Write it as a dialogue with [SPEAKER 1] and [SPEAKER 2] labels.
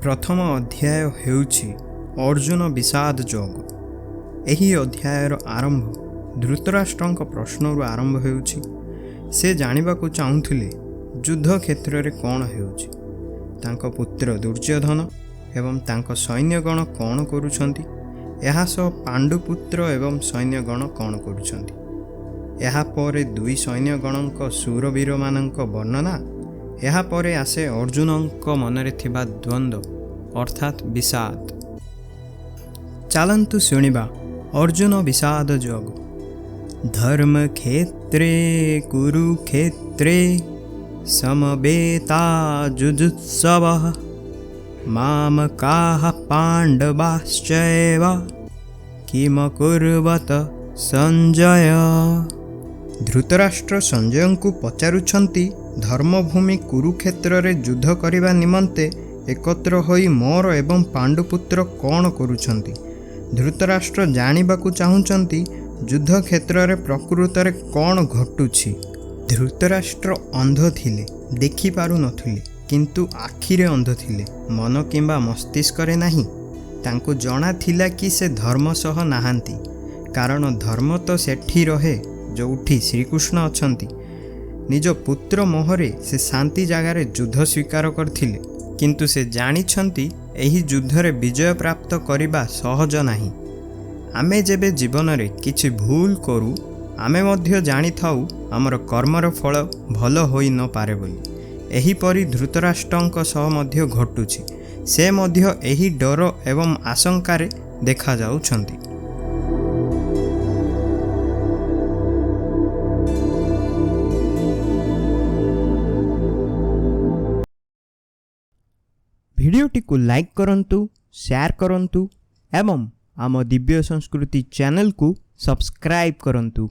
[SPEAKER 1] ପ୍ରଥମ ଅଧ୍ୟାୟ ହେଉଛି ଅର୍ଜୁନ ବିଷାଦ ଯୋଗ। ଏହି ଅଧ୍ୟାୟର ଆରମ୍ଭ ଧୃତରାଷ୍ଟ୍ରଙ୍କ ପ୍ରଶ୍ନରୁ ଆରମ୍ଭ ହେଉଛି। ସେ ଜାଣିବାକୁ ଚାହୁଁଥିଲେ ଯୁଦ୍ଧ କ୍ଷେତ୍ରରେ କ'ଣ ହେଉଛି, ତାଙ୍କ ପୁତ୍ର ଦୁର୍ଯ୍ୟୋଧନ ଏବଂ ତାଙ୍କ ସୈନ୍ୟଗଣ କ'ଣ କରୁଛନ୍ତି, ଏହା ସହ ପାଣ୍ଡୁପୁତ୍ର ଏବଂ ସୈନ୍ୟଗଣ କ'ଣ କରୁଛନ୍ତି। ଏହାପରେ ଦୁଇ ସୈନ୍ୟଗଣଙ୍କ ଶୂରବୀରମାନଙ୍କ ବର୍ଣ୍ଣନା। ଏହାପରେ ଆସେ ଅର୍ଜୁନଙ୍କ ମନରେ ଥିବା ଦ୍ୱନ୍ଦ୍ୱ, ଅର୍ଥାତ୍ ବିଷାଦ। ଚାଲନ୍ତୁ ଶୁଣିବା ଅର୍ଜୁନ ବିଷାଦ ଯୋଗ। ଧର୍ମକ୍ଷେତ୍ରେ କୁରୁକ୍ଷେତ୍ରେ ସମବେତା ଯୁଯୁତ୍ସବଃ, ମାମକାଃ ପାଣ୍ଡବାଶ୍ଚୈବ କିମକୁର୍ବତ ସଞ୍ଜୟ। ଧୃତରାଷ୍ଟ୍ର ସଞ୍ଜୟଙ୍କୁ ପଚାରୁଛନ୍ତି, ଧର୍ମଭୂମି କୁରୁକ୍ଷେତ୍ରରେ ଯୁଦ୍ଧ କରିବା ନିମନ୍ତେ ଏକତ୍ର ହୋଇ ମୋର ଏବଂ ପାଣ୍ଡୁପୁତ୍ର କ'ଣ କରୁଛନ୍ତି? ଧୃତରାଷ୍ଟ୍ର ଜାଣିବାକୁ ଚାହୁଁଛନ୍ତି ଯୁଦ୍ଧ କ୍ଷେତ୍ରରେ ପ୍ରକୃତରେ କ'ଣ ଘଟୁଛି। ଧୃତରାଷ୍ଟ୍ର ଅନ୍ଧ ଥିଲେ, ଦେଖିପାରୁନଥିଲେ, କିନ୍ତୁ ଆଖିରେ ଅନ୍ଧ ଥିଲେ, ମନ କିମ୍ବା ମସ୍ତିଷ୍କରେ ନାହିଁ। ତାଙ୍କୁ ଜଣାଥିଲା କି ସେ ଧର୍ମ ସହ ନାହାନ୍ତି, କାରଣ ଧର୍ମ ତ ସେଠି ରହେ ଯେଉଁଠି ଶ୍ରୀକୃଷ୍ଣ ଅଛନ୍ତି। ନିଜ ପୁତ୍ର ମୋହରେ ସେ ଶାନ୍ତି ଜାଗାରେ ଯୁଦ୍ଧ ସ୍ୱୀକାର କରିଥିଲେ, କିନ୍ତୁ ସେ ଜାଣିଛନ୍ତି ଏହି ଯୁଦ୍ଧରେ ବିଜୟ ପ୍ରାପ୍ତ କରିବା ସହଜ ନାହିଁ। ଆମେ ଯେବେ ଜୀବନରେ କିଛି ଭୁଲ କରୁ, ଆମେ ମଧ୍ୟ ଜାଣିଥାଉ ଆମର କର୍ମର ଫଳ ଭଲ ହୋଇନପାରେ ବୋଲି। ଏହିପରି ଧୃତରାଷ୍ଟ୍ରଙ୍କ ସହ ମଧ୍ୟ ଘଟୁଛି। ସେ ମଧ୍ୟ ଏହି ଡର ଏବଂ ଆଶଙ୍କାରେ ଦେଖାଯାଉଛନ୍ତି। ଭିଡ଼ିଓଟିକୁ ଲାଇକ୍ କରନ୍ତୁ, ସେୟାର କରନ୍ତୁ ଏବଂ ଆମ ଦିବ୍ୟ ସଂସ୍କୃତି ଚ୍ୟାନେଲକୁ ସବସ୍କ୍ରାଇବ୍ କରନ୍ତୁ।